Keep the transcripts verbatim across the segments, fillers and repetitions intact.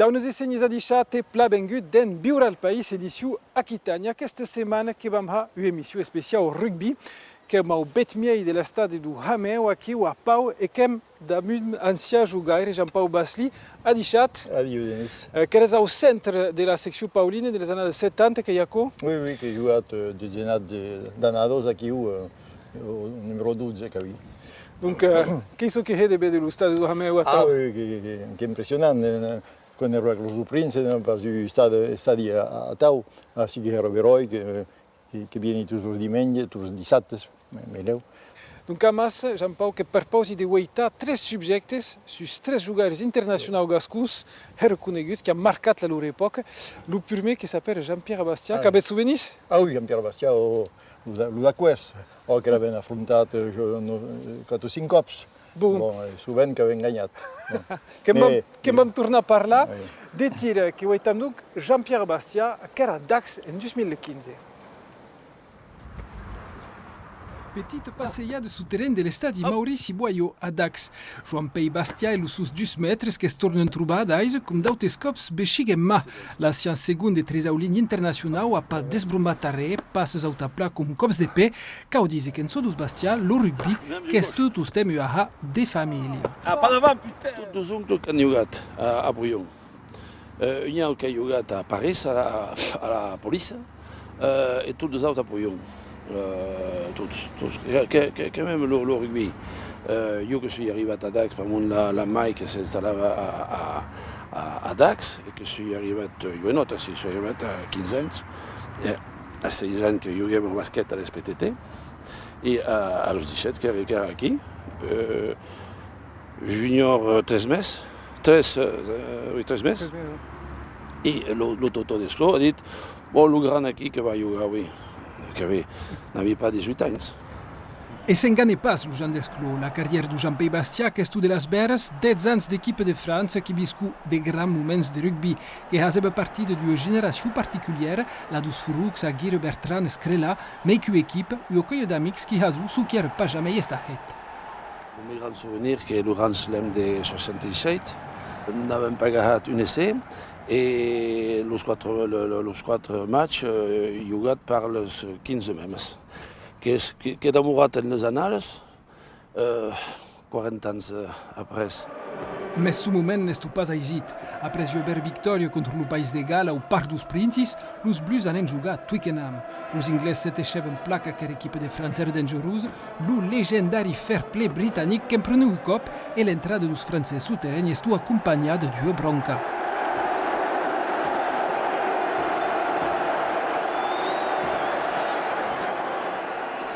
Daunas e sénhers, adishatz e plan vengut dens Viure al País, edicion Aquitània. Aquesta setmana que vam har ua emission especiau rugbi, qu'èm au bèth miei de l'estadi deu Hamèu, aquiu a Pau, e qu'èm damb un ancian jogaire, Jean-Pau Basly. Adishatz. Adiu, Denis. Eh, qu'èras au centre de la seccion paulina de las annadas setanta, qu'ei aquò? Oui, oui, qu'èi jogat, eh, desenats de, d'annadas aquiu, eh, au numèro dotze, qu'avia. Donc, eh, qu'ei çò que hè de véder l'estadi deu Hamèu atau? Ah oui, que, que, que, qu'ei impressionant, eh, quan èra a Clos deu Prince, n'èra pas un estadi, estadi a, atau, ací que hèra beròi, que, que, que vieni tots los dimenges, tots los dissabtes, me-, melhèu. Donc, amassa, Jean-Pau, que perpausi de guaitar tres subjèctes sus tres jogaires internacionaus gascons hèra coneguts, qu'an marcat la lor epòca. Lo prumèr que s'apèra Jean-Pierre Bastiat, qu'avètz sovenirs? Ah oui, Jean-Pierre Bastiat, lo, lo d'aquò's, ò, que l'avèm afrontat, eh, quatre o cinc còps. Bon. Bon, eh, sovent qu'avèm ganhat. Bon. Que'n vam, que'n vam tornar parlar. De tira, que guaitam donc Jean-Pierre Bastiat, qu'èra a Dax en dos mil quinze. Petita passejada suu terren de l'estadi Maurici Boillot a Dax. Joan-Pèir Bastiat e los sons dus mètres que's tornan trobar d'aise com d'autes còps veshic en man. L'ancian segond e tresau linha internacionau a pas desbrombat arré, passes au taplan com còps de pè. Cau díser qu'en çò deus Bastiat, lo rugbi, qu'es tot tostemp ua ahar de familha. Ah, pas davant, putain! Tots dos oncles qu'an jogat a, a Polhon. Euh, un aute qu'a jogat a París, a la, a la police, euh, e tots dos autes a Polhon. Euh, tots, tots. Que, que, que, que même lo, lo rugbi. Euh, jo que soi arribat a Dax, pr'amor la, la mair que s'installava a, a, a, a Dax, e que soi arribat, euh, joenòt, ací, soi arribat a quinze ans, e a setze ans que joguèm au basquet a l'S P T T, e a, a los dètz-sèt qu'èri, qu'èri aquí, euh, junior, euh, tres mes, tres, euh, oui, tres mes. Tres mes, oui. E lo, lo totò d'Esclò a dit: «Bon, lo gran aquí que va jogar, oui.» Que, oui, n'avia pas dètz-e-ueit ans. E s'engane pas, lo Jean d'Esclò, la carrièra deu Jean-Pèir Bastiat qu'estó de las bèras, dètz ans d'equipa de França qui viscó de grans moments de rugbi, que hasèva partida d'ua generacion particulièra, la deus Frocs, Aguirre, Bertran, Scrella, mei qu'ua equipa, ua còlha d'amics qui hasó çò qui èra pas jamei estat hèt. Lo mei gran sovenir qu'ei lo Grand Chelem de soixante-dix-sept. N'avèm pas gahat un essai e los quatre, lo, lo, los quatre matchs, euh, jogats per los quinze mèmes. Qu'es, que, qu'ei damorat en les annalas, euh, quaranta ans, euh, après. Mès çò moment n'estó pas aisit. Après ua bèra victòria contra lo País de Gal au Parc deus Princis, los Bleus anèn jogar a Twickenham. Los Inglés se teshèvan plan qu'aquera equipa de França èra dangerosa, lo legendari fair-play britanic que'm prenó un còp e l'entrada deus Francés suu terren estó acompanhada d'ua bronca.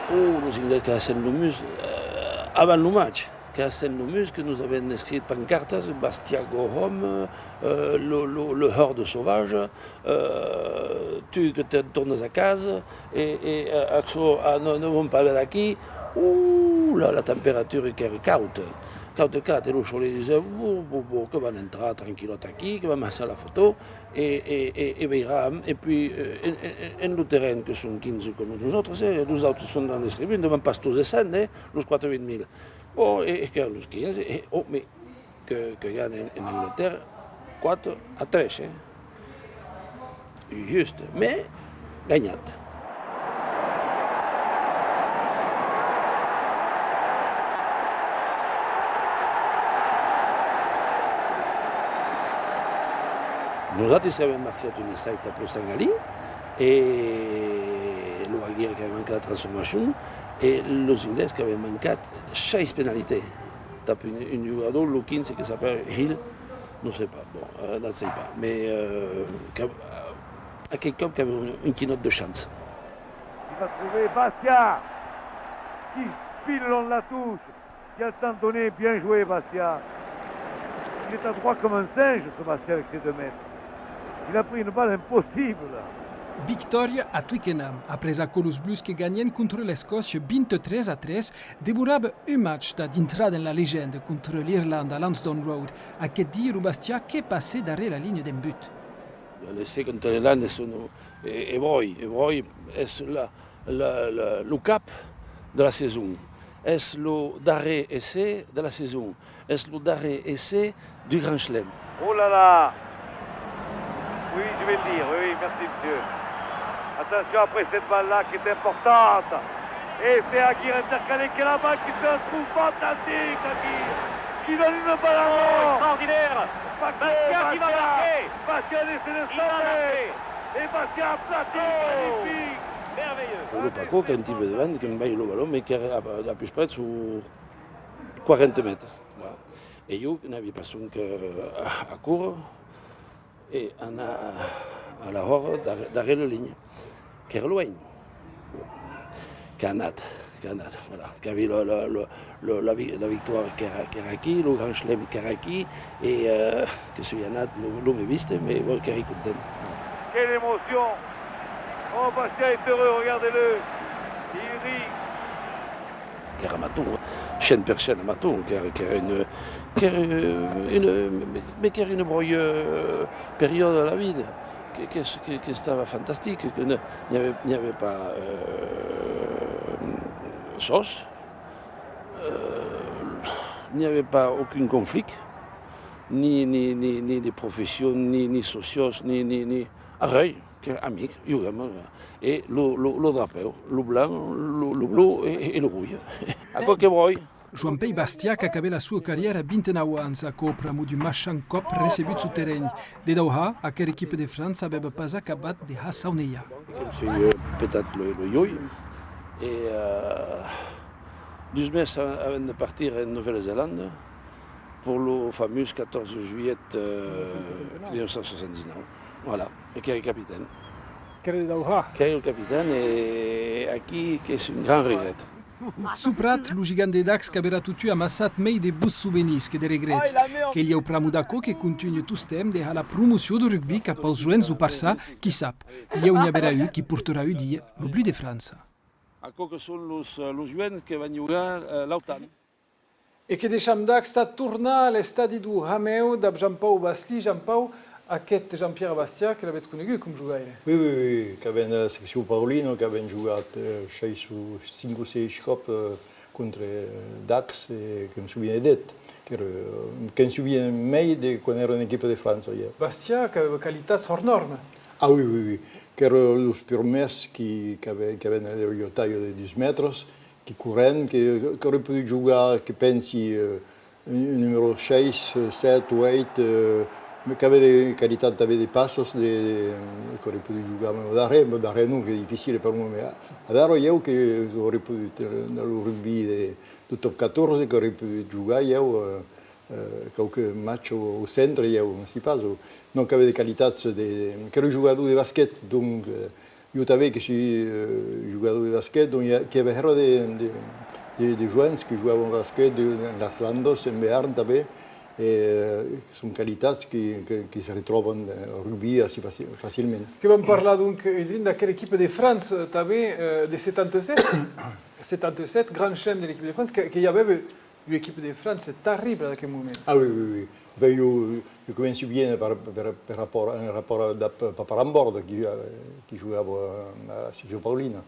Oh, los Inglés que hasen lo mus, euh, avant lo match. Que hasen lo mus, que nos avèn escrit pancartas, Bastiat go home, euh, le, le, le horde sauvage, euh, tu que te tornas a casa, e, e, euh, aquò, ah, non, non vam pas veire aquí. Uh, la, la temperatura qu'èra cauda, cauda, cauda, e lo solelh disè: «Bon, bon, bon, que vam entrar tranquillòt aquí, que vam hasar la fotò, e, e, e, e veiram.» E puis, euh, en, en, en, en lo terren que son quinze com nosautres, eh, los autres son dans les tribunes, ne van pas tots descendre, eh, los quatre-vints mila. Bon, e, e qu'èran los quinze, e, oh, mès que, que ganhen en Anglatèrra quatre a tres, eh? Juste, mès ganhat. Nosatis qu'avèm marcat un essai tà Plo Sangalí, e lo Aguirre qu'avè mancat la transformacion, e los Inglés qu'avèn mancat sheis penalités. Tap un, un jogador, lo quinze, que s'apèra Hill, non sai pas, bon, euh, n'en sai pas, mès, euh, que, euh, aquel còp qu'avè un, un quinòt de chance. Il va trouver Bastiat, qui file long la touche, qui a le temps donné, bien joué Bastiat. Il est adroit comme un singe, ce Bastiat, avec ses deux mètres. Il a pris une balle impossible. Victòria a Twickenham. Après aquò, los Bleus que ganhèn contra l'Escòcia vint-e-tres a tres, demorava un match tà dintrar dens la legenda contra l'Irlanda a Lansdowne Road. Aqueth dia, lo Bastiat que passè darrèr la linha d'embut. L'essai contra l'Irlanda es un, e, e bròi, e bròi, es la, la, la, lo cap de la sason. Es lo darrèr essai de la sason. Es lo darrèr essai du Grand Chelem. Oh là là! Je vais le dire, oui, oui, merci monsieur. Attention après cette balle-là qui est importante. Et c'est Aguirre intercalé qui a la balle qui fait un trou fantastique, Aguirre, qui donne une balle à l'autre. Extraordinaire. Paco, Bastia qui va marquer. Bastia a laissé le centre. Et Bastia a placé, magnifique. Merveilleux. Lo Paco, qu'èra un tipe de davant, que me balha lo balon, mai qu'èra a, a pus près sus quaranta mètres. Voilà. E ieu n'aviá pas sonque a, a córrer e anar a la hòra darrèr, darrèr la linha, qu'èra luènh. Bon. Qu'a anat, qu'a anat, voilà. Qu'aviá la, la, la, la, la vi-, la victòria qu'èra, qu'èra aquí, lo Grand Chelem qu'èra aquí, e, euh, que soi anat, lo, lo me viste, mais bon, qu'èri content. Quelle émotion! Oh, Bastia est heureux, regardez-le. Il rit. Qu'èra amator, cent per cent amator, qu'èra, qu'èra una, qu'èra una, una, mais qu'èra una bròia, euh, periòda de la vida, que, que, que, qu'estava fantastic, que ne, n'i aviá, n'i aviá pas, euh, sòs, euh, n'i aviá pas aucun conflicte, ni, ni, ni, ni de profession, ni, ni socials, ni, ni, ni arrèr. Que amic, jogam, e lo, lo, lo drapèu, lo blanc, lo, lo blau e, e, e lo roge. Aquò que bròi. Joan-Pèir Bastia qu'acabèt la sua carrièra a vint-e-nau ans, aquò pr'amor d'un maishant còp recebut sul terrenh. De dauhà, aquera equipa de França avèva pas acabat de har saunejar. Que me soi, euh, petat lo, lo uèlh, e, euh, dus mes a-, avant de partir en Novèla Zelanda, pour lo famós quatorze juillet, euh, mil nòu cents soixante-dix-nòu. Voilà, e qu'èri capitèn. Qu'èra de dauhà. Qu'èri lo capitèn, e aquí qu'es un grand regret. Sul prat, lo gigant de Dax qu'averà totun amassat mei de bons sovenirs que de regrets. Que lhèu pr'amor d'aquò que contunha tostemps de har la promocion deu rugbi cap aus joens deu parçan, qui sap, lhèu n'i averà un qui portarà un dia lo blu de França. Aquò que son los, los joens que van jogar, eh, l'autan. E que deisham Dax tà tornar a l'estadi deu Hameu dab Jean-Pau Basli. Jean-Pau, aqueth Jean-Pierre Bastia, que l'avètz conegut com jogaire? Oui, oui, oui, qu'avèm la seccion Paulina, qu'avèm jogat, eh, sheis o cinc o sheis còps, eh, contra, eh, Dax, e que'm sovien d'eth. Qu'èra, eh, que'm sovien mei de quan èra en equipa de França, ieu. Bastia, qu'avèva qualitats hòrt nòrma. Ah oui, oui, oui. Qu'èra los purmèrs qui, qu'avè-, qu'avèn la talha de dus mètres, qui corren, que, qu'auré podut jogar, que pensi, eh, un, un numèro sheis, eh, sèt, uèit, eh, qu'avè de qualitat tanben de passas, de, de, qu'auré podut jogar, mès darrèr, mès darrèr non, qu'es dificile per lo moment. Adara, ieu que, qu'auré podut, eh, dins lo rugbi de, de top catorze, qu'auré podut jogar, ieu, eh, eh, quauque match au, au centre, ieu, mès si pas, o, non, qu'avè de qualitats, de, de, qu'èra jogador de basquet, donc, eh, ieu tanben que soi, eh, jogador de basquet, donc i a, qu'i avè hèra de, de, de, de joens que jogavan au basquet, de, en las Landas, en Bearn tanben, e, eh, son qualitats que, que, que se retròban, eh, au rugbi assez faci-, facilment. Que vam parlar, donc, un drin d'aquera equipa de França, tanben, eh, de setanta-sèt, setanta-sèt, Grand Chelem de l'equipa de França, que, que i avèva ua equipa de França terribla d'aqueth moment. Ah oui, oui, oui. Enfin, ieu, ieu comenci bien per, per, per rapòrt, en rapòrt dab Paparambòrda, qui, eh, qui jogava a la seccion Paulina,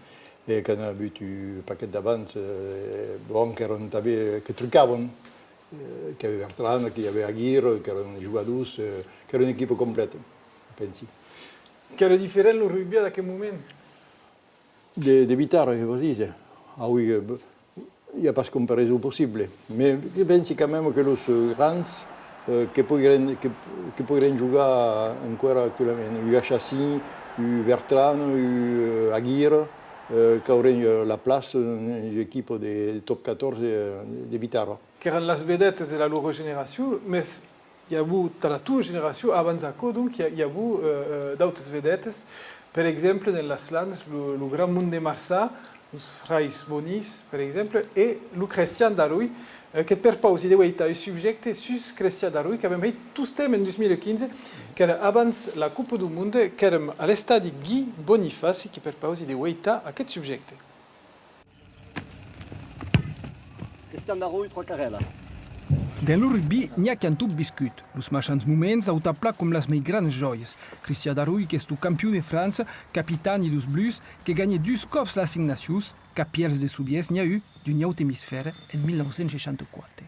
e qu'an avut un paquet d'avanç, eh, bon, qu'èran tanben, que trucavan, eh, qu'i avè Bertrand, qu'i avè Aguirre, qu'èran jogadors, eh, qu'èra una equipa complèta, pensi. Qu'èra diferent lo rugbi d'aqueth moment? De, de Vitara, que vòs díser? Ah oui, eh, i a pas comparaison possible. Mès que pensi quand même que los, eh, grands, eh, que poguèren, que, que poguèren jogar enqüèra actualament. Un Chassin, un Bertrand, un, eh, Aguirre, eh, qu'aurén, eh, la plaça en, en equipa de top catorze, eh, de Vitara. Qu'èran las vedetas de la lor generacion, mès i avó, tà la tua generacion, abans aquò, donc, i a, i avó, eh, eh, d'autas vedetas. Per exemple, dens las Landas, lo, lo grand monde de Marçan, los frairs Bonís, per exemple, e lo Crestian Darui, eh, que't perpausi de guaitar un subjècte sus Crestian Darui, qu'avem hèit tostemps en dus mila quinze, qu'èra abans la Copa deu Monde, qu'èrem a l'estadi Guy Bonifaci, qui perpausi de guaitar aqueth subjècte. Crestian Darui, Trois Carèlas. Dens lo rugbi, n'i a qu'an tot viscut, los maishants moments autan plan com las mei granas jòias. Crestian Darui qu'estó campion de França, capitani deus Blues, que ganhè dus còps las Cinc Nacions, cap pièlhs de sovièrs n'i a un, d'un aute emisfèra, en mila nòu cents seishanta-quate.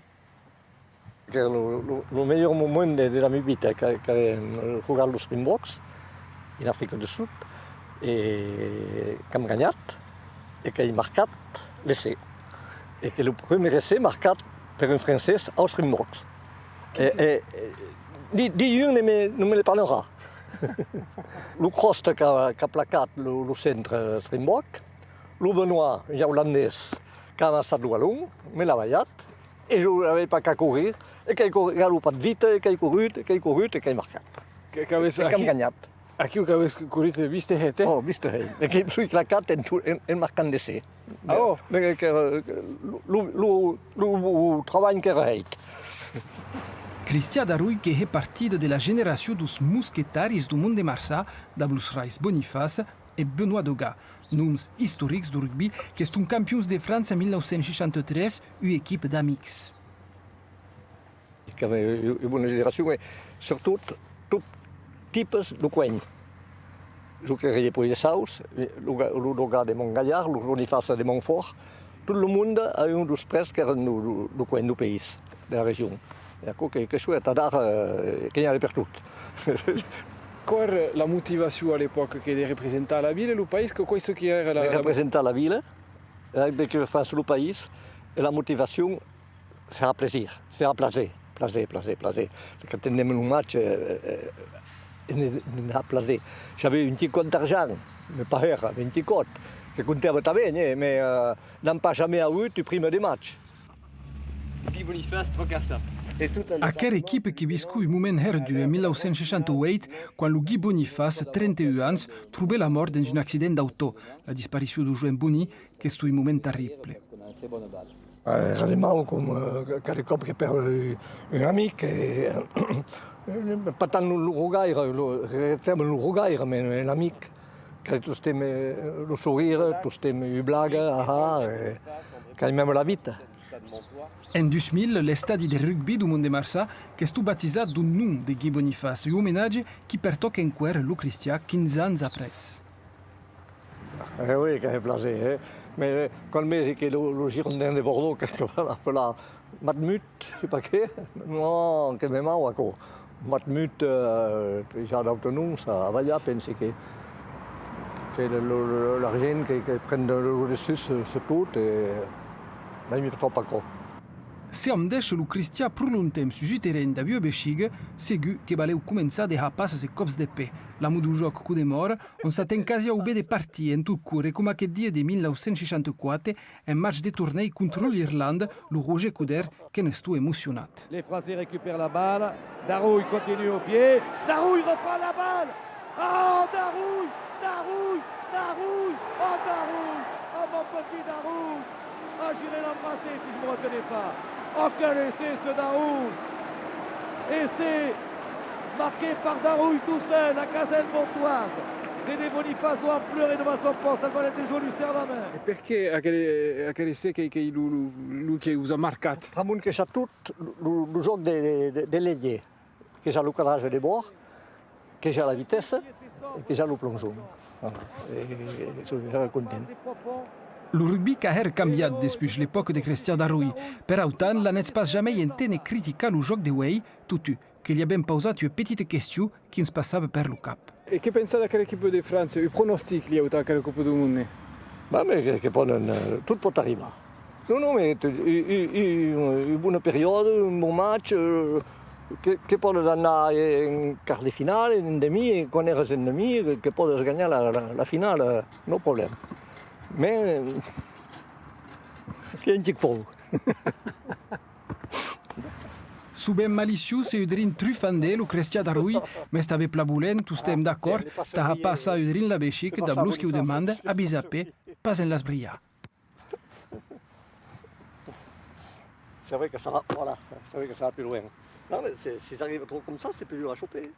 Qu'èra lo, lo, lo melhor moment de, de la mia vita, que, qu'avèm jogat los Springboks, En Africa du Sud, e qu'am ganhat, e qu'ai marcat l'essai. E qu'ei lo prumèr essai marcat per un francés aus Springboks. E, e, e, di, di un ne me, non me le parlarà. Lo Crost qu'a, qu'a placat lo, lo centre Springbok, lo Benoît, un olandés, qu'a amassat lo balon, me l'a balhat, e jo n'avèi pas qu'à corrir, e qu'ai cor-, galopat vite, e qu'ai corrut, e qu'ai corrut, e qu'ai marcat. Que, qu'avètz... E qu'am ganhat. Aquiu qu'avètz corrit viste hèit, eh? Oh, viste hèit. E que soi clacat en, en, en marcant d'essai. Ah, oh. Mès que, que, lo, lo, lo, lo, lo trabalh qu'èra hèit. Cristian Daruy que hè partida de la generacion deus mosquetaris deu Mont de Marsan, dab los fraires Boniface e Benoît Daugat, noms istorics deu rugbi qu'estón campions de França en mila nau cents seishanta tres, ua equipa d'amics. Qu'avèm ua, ua bona generacion, e surtot, tot tipes deu coenh. Jo qu'èri de Pollençaus, lo Ga-, lo Daugat de Montgalhard, lo Boniface de Montfort, tot lo monde, a un deus tres qu'èran deu, deu, deu coenh, deu país, de la region. E aquò que, que soi atà adara, eh, que n'i a de pertot. Quau èra la motivacion a l'epòca, que de representar la vila, lo país, que, quò, çò qui èra la, de la representar la vila, eh, ben que fas lo país, e la motivacion, serà plaser, serà plaser, plaser, plaser, plaser. Quand tendem lo match, eh, eh, ne, ne a plaser. J'avais un ticòt d'argent, mès pas hèra, mès un ticòt, que comptava tanben, eh, mès, eh, n'am pas jamei avut un prime de match. Guy Boniface, trois quarts ça. Aquera equipa que visqué un moment hèra dur en mila nau cents seishanta ueit, quan lo Guy Boniface, trenta un ans, trobè la mòrt dens un accident d'autò. La disparicion deu joen Boni qu'estó un moment terrible. Èra de mau com, eh, cada còp que pèrd un, un amic, e, eh, pas tant lo, lo rogaire, lo, retèrme lo rogaire, mès l'amic, qu'èra tostemps, eh, lo sorire, tostemps ua blaga, ah, ah, e qu'aimava la vita. En dus mila, l'estadi de rugbi deu Mont de Marsan qu'estó batizat deu nom de Guy Boniface, un omenatge qui pertòca enqüèra lo Cristian quinze ans après. Eh oui, qué plaser, eh. Mès, eh, quand vesi que lo, lo Girondin de Bordeaux, que, que van apelar Matmut, je sais pas qué, non, que me mau aquò. Matmut, eh, que i a d'autres noms, a balhar, pensi que, que lo, lo, l'argent que, que pren lo dessús sus, sus tot, e n'aimi tròp aquò. Se òm dèisha lo Cristian pro longtemps sus un terrenh dab ua beishiga, segur que balhèu començar de har passas e còps de pè. L'amor deu jòc quò demòra, on s'aten quasi a o véder partir en tot córrer, coma aqueth dia de mila nau cents seishanta quate, en match de tornei contra l'Irlanda, lo Roger Coudert que n'estó emocionat. Les Français récupèrent la balle. Darouille continue au pied. Darouille reprend la balle. Oh, Darouille, Darouille, Darouille. Oh, Darouille. Oh, mon petit Darouille. Ah, j'irai l'embrasser si je me reconnais pas. Oh, quel essai, ce Darouille. Essai marqué par Darouille tout seul, la caselle montoise. Dédé Boniface doit pleurer devant son poste, elle va être jolie, serre la main. E perqué aquel, aquel essai qu'ei, qu'ei lo, lo, lo que vos a marcat? Pr'amor que sap tot lo, lo, lo jòc de, de, de, de l'ailier, que sap lo cadratge de bòrd, que sap la vitessa, e que sap lo plonjon. Voilà. E, e soi hèra content. Lo rugbi qu'a hèra cambiat despuish l'epòca de Cristian Darouille. Per autant, l'anétz pas jamei enténer criticar lo jòc de uei, totun que li avem pausat ua petita question qui'ns passava per lo cap. E que pensatz d'aquera equipa de França? Un pronostic lièu tà aquera Copa deu Monde? Bah, mès que, que pòden, eh, tot pòt arribar. Non, non, mès t-, u-, u-, u-, ua bona periòda, un bon match, eh, que, que pòden anar en quart de finala, en demi, e quan èras en demi, que, que pòdes ganhar la, la, la finala, non problèma. Mès, eh, qu'ei un chic pauc. Sovent maliciós e un drin trufandèr, lo Cristian Darouille, mès tanben plan volent, tostemps d'acòrd tà har passar un drin la veshica dab los qui'u demandan a visar pè, pas en las briar. C'est vrai que ça va, voilà, c'est vrai que ça va plus loin. Non, mais c'est, s'ils arrivent trop comme ça, c'est plus dur à choper.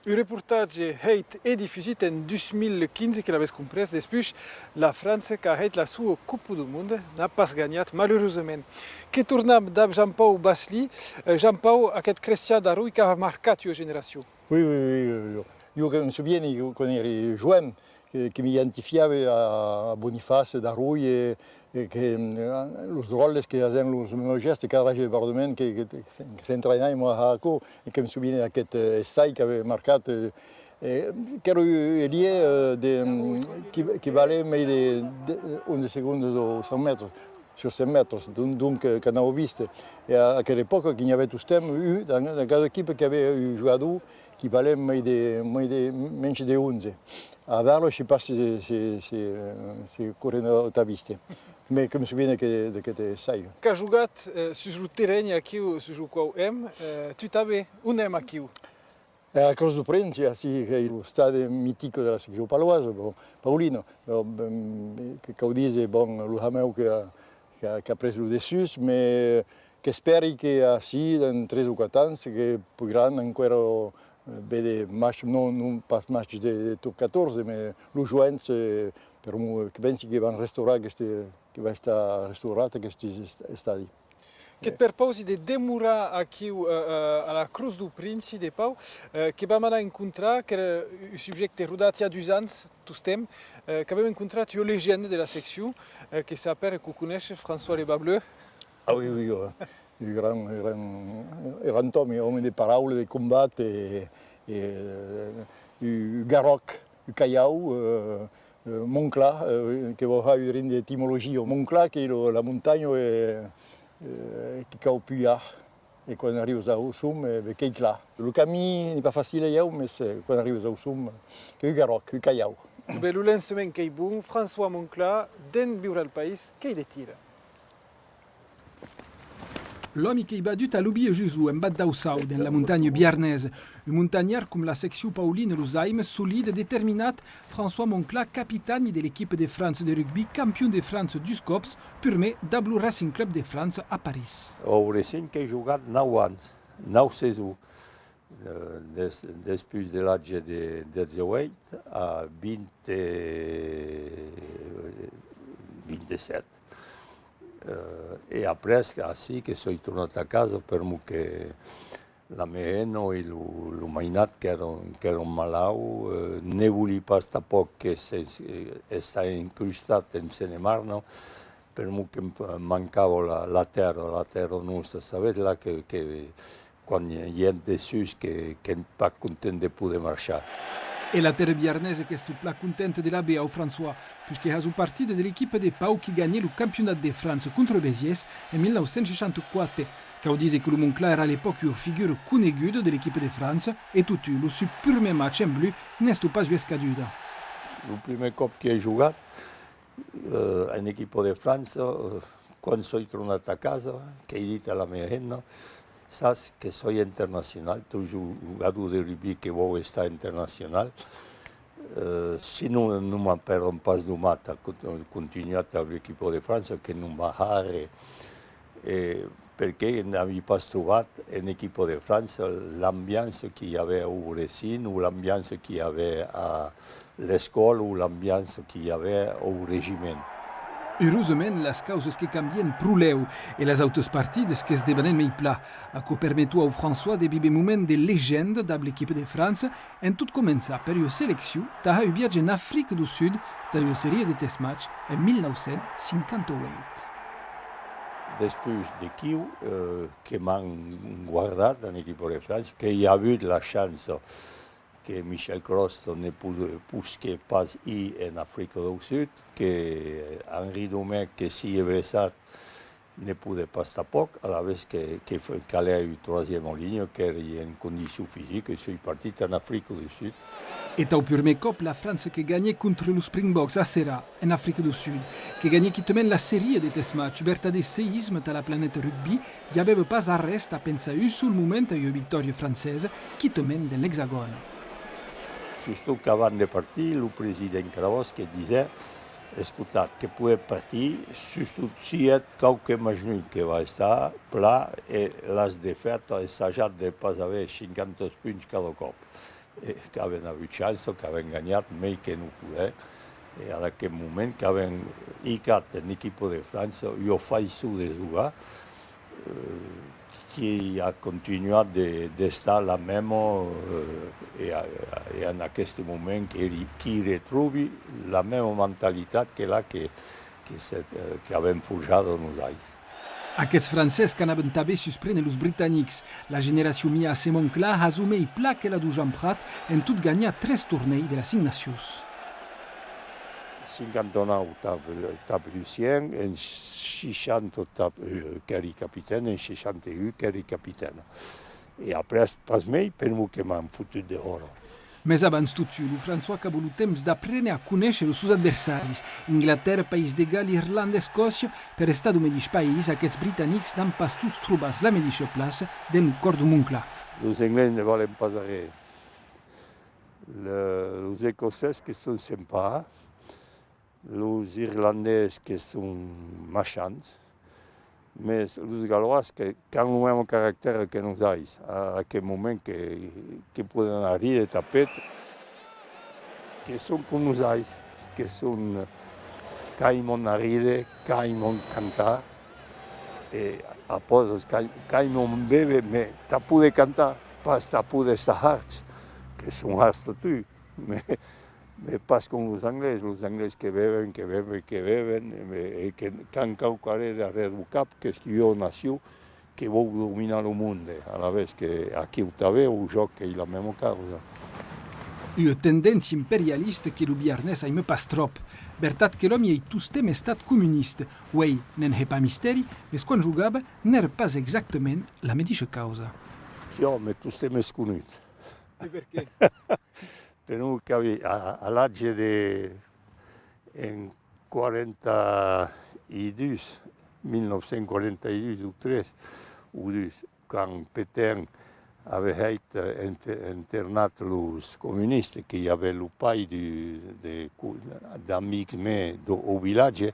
Un reportatge hèit e difusit en dus mila quinze, que l'avètz comprés, despuish la França qu'a hèit la sua Copa deu Monde, n'a pas ganhat, malurosament. Que tornam dab Jean-Pau Basly. Eh, Jean-Pau, aqueth Cristian Darouille qu'a marcat ua generacion. Oui, oui, oui, oui, oui. Jo que me sovieni, jo, quan èri joen, que, que m'identifiavi a, a Boniface, Darouille, e, e que, eh, los dròlles que hasèn los meus gèstes, cadratge de bordament, que, que, que s'entraïnavan a aquò, e que me sovieni d'aqueth, eh, essai qu'avè marcat, eh, E qu'èra un ailier, eh, de, qui, qui valè mei de, de onze segondas o cent mètres, sur cent mètres, donc, donc, eh, qu'anava viste. E a, a aquela epòca que n'i avè tostemps un, dans, dans cada equipa, qu'avè un jogador qui valè mei de, mei de, mensh de onze. Alara, sai pas se, se, se, se corren a, a viste. Mès que me sovien que, de que te sai. Qu'as jogat, eh, sus lo terrenh aquiu sus lo quau èm, eh, tu tanben, on èm aquiu? A la Crotz dau Princi, ací, qu'ei lo estadi mitic de la seccion paloasa, bon, paulina, bon, ben, que cau díser, bon, lo Hameu que a, que a, qu'a pres lo dessús, mès qu'espèri que ací, dins tres o quatre ans, que poiràn enqüèra, eh, véder match, non, non pas match de, de top catorze, mès los joens, eh, per'mor que pensi que van restaurar aqueste, que va estar restaurat aqueste est-, estadi. Que't perpausi de demorar aquiu, eh, eh, a la Crotz dau Princi de Pau, eh, que vam anar encontrar, qu'èra un subjècte rodat i a dus ans, tostemps, eh, qu'avem encontrat ua legenda de la seccion, eh, que s'apèra, que'u coneishes, François Le Bas Bleu. Ah oui, oui, oui. Un grand, un grand, un grand òme, òme de paraula, de combat, e, e, eh, un garròc, un calhau, eh, eh, Monclar, eh, que vau har un drin d'etimologia. Monclar, qu'ei lo, la montanha, eh, eh, que cau pujar, e quan arribas au som, eh, ben, qu'ei clar. Lo camin n'ei pas facil, ieu, mès, eh, quan arribas au som, qu'ei un garròc, un calhau. Ben, lo lançament qu'ei bon, François Monclar, dens Viure al País, qu'ei de tira. L'òmi qu'ei badut a Lobier-Jusau, en Vath d'Aussau, dens la montanha biarnesa. Un montanhard com la seccion paulina los aima, solide, determinat, François Monclar, capitani de l'equipa de França de rugbi, campion de França dus còps, purmèr dab lo Racing Club de França a París. Au Racing qu'èi jogat nau ans, nau saisons. Eh, des-, despús de l'atge de dètz-e-ueit a vint, vint-e-sèt. Eh, e après, ací que soi tornat a casa, per'mor que la mea hemna e lo, lo mainat qu'èran, qu'èran malauts, eh, ne voli pas tanpòc que se, eh, estar incrustat en Seine-et-Marne, per'mor que'm mancava la, la tèrra, la tèrra nòsta. Sabetz, là que, que Quan i, i èm dessús que, qu'èm pas content de poder marchar. E la tèrra biarnesa qu'estó plan contenta de l'aver au François, pusque hasó partida de l'equipa de Pau qui ganhè lo campionat de França contra Besièrs en mil nau cents seishanta-quate. Cau díser que lo Monclar èra a l'epòca ua figura coneguda de l'equipa de França e totun lo siu purmèr match en blu n'estó pas ua escaduda. Lo prumèr còp qu'èi jogat, Eh, en equipa de França, eh, quan soi tornat a casa, qu'èi dit a la mea hemna: «Sas que soi internacional, tot jo-, jogador de rugbi que vòu estar internacional. Eh, si non, non m'apèran pas domat a con-, continuar dab l'equipa de França, que non va har arren.» E perque n'avi pas trobat en equipa de França l'ambiança qu'i avè au Racing o l'ambiança qu'i avè a l'escòla o l'ambiança qu'i avè au regiment. Urosament, las causas que cambièn pro lèu e las autas partidas que's debanèn mei plan. Aquò permetó au François de víver moments de legenda dab l'equipa de França en tot començar per ua seleccion tà har un viatge en Africa dau Sud tà ua seria de test match en mil nau cents cinquanta-ueit. Despús de quiu, eh, que m'an guardat en equipa de França, qu'èi avut la chança que Michel Croste ne pod-, posquè pas ir en Africa dau Sud, que Henri Domèch, que s'i es blessat, ne podè pas tanpòc, alavetz que, que f-, calè ua troisièma linha, qu'èri en condicion fisica, e soi partit en Africa dau Sud. E tau purmèr còp, la França que ganhè contra los Springboks a Serà, en Africa dau Sud, que ganhè quitament la seria de test match, vertadèr seïsme tà la planeta rugbi, i avèva pas arrés tà pensar un sol moment a ua victòria francesa, quitament dens l'Exagòn. Sustot qu'avant de partir, lo president Crabòs que disè: «Escotatz, que podetz partir, sustot siatz quauque majnut que va estar plan, e las defètas, assajatz de pas aver cinquanta punts cada còp.» E qu'avèm avut chança, qu'avèm ganhat, mei que non podèm. E ad aqueth moment qu'avèm hicat en equipa de França ua faiçon de jogar, eh, qui a continuat de, d'estar la mèma, eh, e a, e en aqueste moment que, qu'i retròbi la mèma mentalitat que la que, que se, eh, qu'avèm forjada nosais. Aqueths francés qu'anavan tanben susprene los britanics. La generacion mia a Sent Monclar hasomei plan que la deu Jean Prat en tot ganhar tres tornei de las Cinc Nacions. Cinquanta-nau tap, tap Lucien, en seishanta tap, eh, qu'èri capitèn, en seishanta-un qu'èri capitèn. E après, pas mei, permor que m'an fotut dehòra. Mès abans totun, lo François qu'avó lo temps d'aprene a conéisher los sos adversaris. Inglatèrra, País de Gal, Irlanda, Escòcia, per estar deu medish país, aqueths britanics n'an pas tots trobats la medisha plaça dens lo còr deu Monclar. Los Anglés ne valen pas arren. Le, los Escocés que son sympas, los Irlandés que son machants, mès los Galoas que, qu'an lo mème caractèr que nosais, a aqueth moment que, que pòden arríder tap pet, que son com nosais, que son, qu'aiman arríder, qu'aiman cantar, e apòs qu'ai-, qu'aiman béver, mès tà poder cantar, pas tà poder estar harts, que son harts totun, mès, mès pas com los Anglés, los Anglés que béven, que béven, que béven, e, e que, qu'an quauquarren darrèr lo cap, qu'es ua nacion que vòu dominar lo monde, alavetz que aquiu tanben au jòc qu'ei la mèma causa. Ua tendéncia imperialista que lo Biarnés aima pas tròp. Vertat que l'òmi ei tostemps estat comunista, uei ne'n hè pas mistèri, mès quan jogava n'èra pas exactament la medisha causa. Quiò m'ei tostemps esconut. E perqué? Permor qu'avi-, a, a l'atge de, en quaranta-dus, mil nòu cents quaranta-dus o tres, o dus, quand Pétain avè hèit, eh, ent-, enternat los comunistes, que i avè lo pair du, de, d'amics mei dau, au vilatge,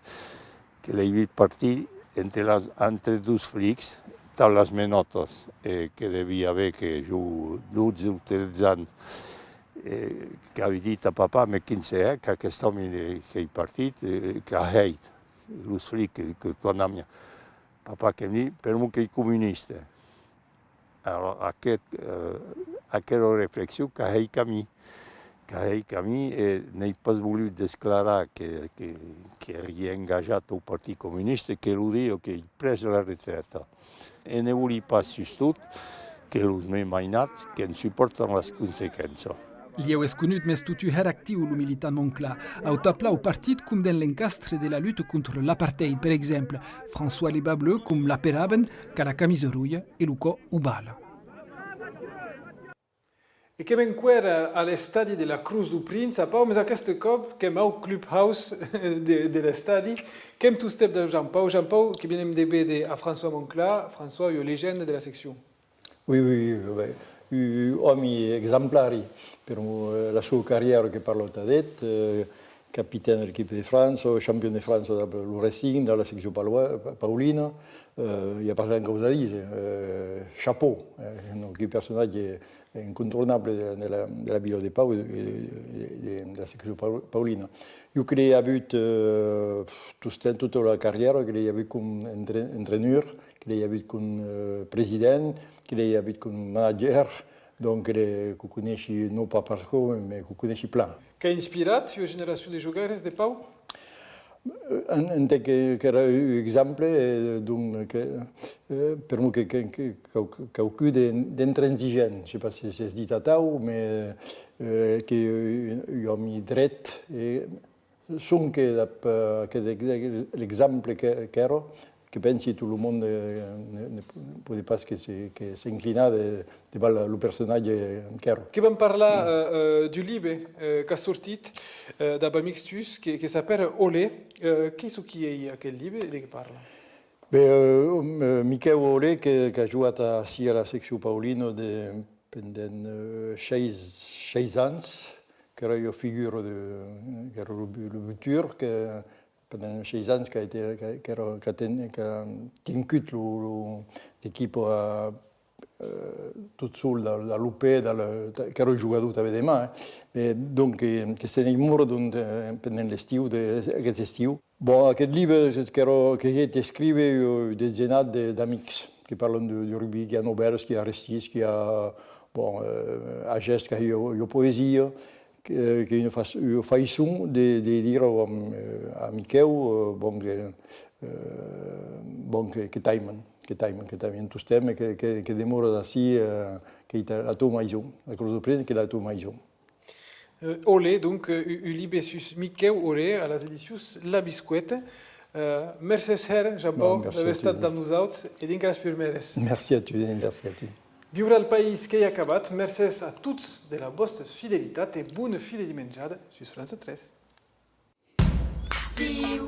que l'ei vist partir entre las, entre dus flics, tà las menòtas, e que devia aver que jo dotze o tretze ans, e qu'avi dit a papà: «Mès quin se hè, qu'aquest òmi qu'ei partit, e qu'a hèit?» Los flics que, que tornan: «Papà, que'm ditz, permor qu'ei comuniste.» Alors, aqueth, eh, aquera reflexion qu'a hèit a mi, qu'a hèit a mi, e n'èi pas volut desclarar que, que, qu'èri engajat au Partit Comuniste, que lo dia qu'èi pres la retreta. E ne voli pas sustot que los mei mainats que'n supòrtan las consequenças. Lhèu esconut, mès totun hèra actiu lo militant Monclar. Au tapla au partit com dens l'encastre de la luta contra l'apartheid, per exemple. François Les Bas Bleus, com l'aperavan, qu'a la camisa roja e lo còr oval. E qu'èm enqüèra a l'estadi de la Crotz deu Prince, a Pau, mès aqueste còp qu'èm au clubhouse de, de l'estadi. Qu'èm tostemps dab Jean-Pau. Jean-Pau, que vienem de véder a François Monclar. François, ua legenda de la seccion. Oui, oui, oui, oui. Un, un òmi exemplari per, eh, la soa carrièra que parla tad eth, eh, capitaine de l'equipe de France, champion de France dab lo Racing, dab la seccion Paloa-, Pa-, Paulina, eh, i a pas grand causa a díser, eh, chapeau, eh, non, quin personatge incontournable de, de la, de la vila de Pau e de, de, de, de la seccion Pau-, Paulina. Jo que l'èi avut, eh, tostemps, tota la carrièra, que l'èi avut com entre-, entrenur, que l'èi avut com, eh, president, que l'èi avut com manager, donc que le, qu'o coneishi non pas per aquò, mès qu'o coneishi plan. Qu'a inspirat ua generacion de jogaires de Pau? Eh, en, en tant que, qu'èra un exemple, eh, donc, que, eh, permor que, que, que, quau-, quauqu'un de, d'intransigent, je sais pas si s'es dit atau, mès, eh, que un, un òmi dret e sonque dab, eh, aqueth ex-, l'exemple que, qu'èra, que pensi tot lo monde, eh, ne, ne pòde pas que se, que s'inclinar de, devath lo personatge qu'èra. Que vam parlar, eh, eh, d'un libe, eh, qu'a sortit, eh, dab amics tus, que, que s'apèra Olé. Eh, qu'ei çò qui ei aqueth libe e de qué parla? Ben, eh, eh, Miquèu Olé, que, qu'a jogat ací a la seccion Paulina de, pendent, eh, sheis, sheis ans, qu'èra ua figura de, qu'èra lo bu-, lo butur, que pendent sheis ans qu'a été, qu'a, qu'èra, qu'a ten-, qu'a tingut lo, lo, l'equipa, eh, tot sol dab, dab lo pè, dab le, qu'èra jogador tanben de man, eh. E donc, que, que se n'ei mòrt, donc, eh, pendent l'estiu, de, aqueth estiu. Bon, aqueth libe, qu'èra, qu'ei hèit escríver, eh, un detzenat de, d'amics, que parlan de, de rugbi, qu'i a novèlas, qu'i a recits, qu'i a, bon, eh, a gèst, qu'i a ua, ua poesia, que, qu'ei ua fa-, ua faiçon de, de dire a, eh, a Miquèu, eh, bon, que, eh, bon, que, que t'aiman, que t'aiman, que t'aiman tostemps, e que, que, que demoras ací, eh, qu'ei ta, la tua maison, la Crotz deu Prèn, qu'ei la tua maison. Euh, Olé, donc, euh, un, un libe sus Miquèu Olé, a las edicions La Biscueta. Euh, mercés hèra, Jean-Paul, d'aver estat damb nosauts e dinc a las purmères. Merci a tu, merci a tu. Viure al país qu'ei acabat. Mercés a tots de la vòsta fidelitat e bona fin de dimenjada sus França tres. Viure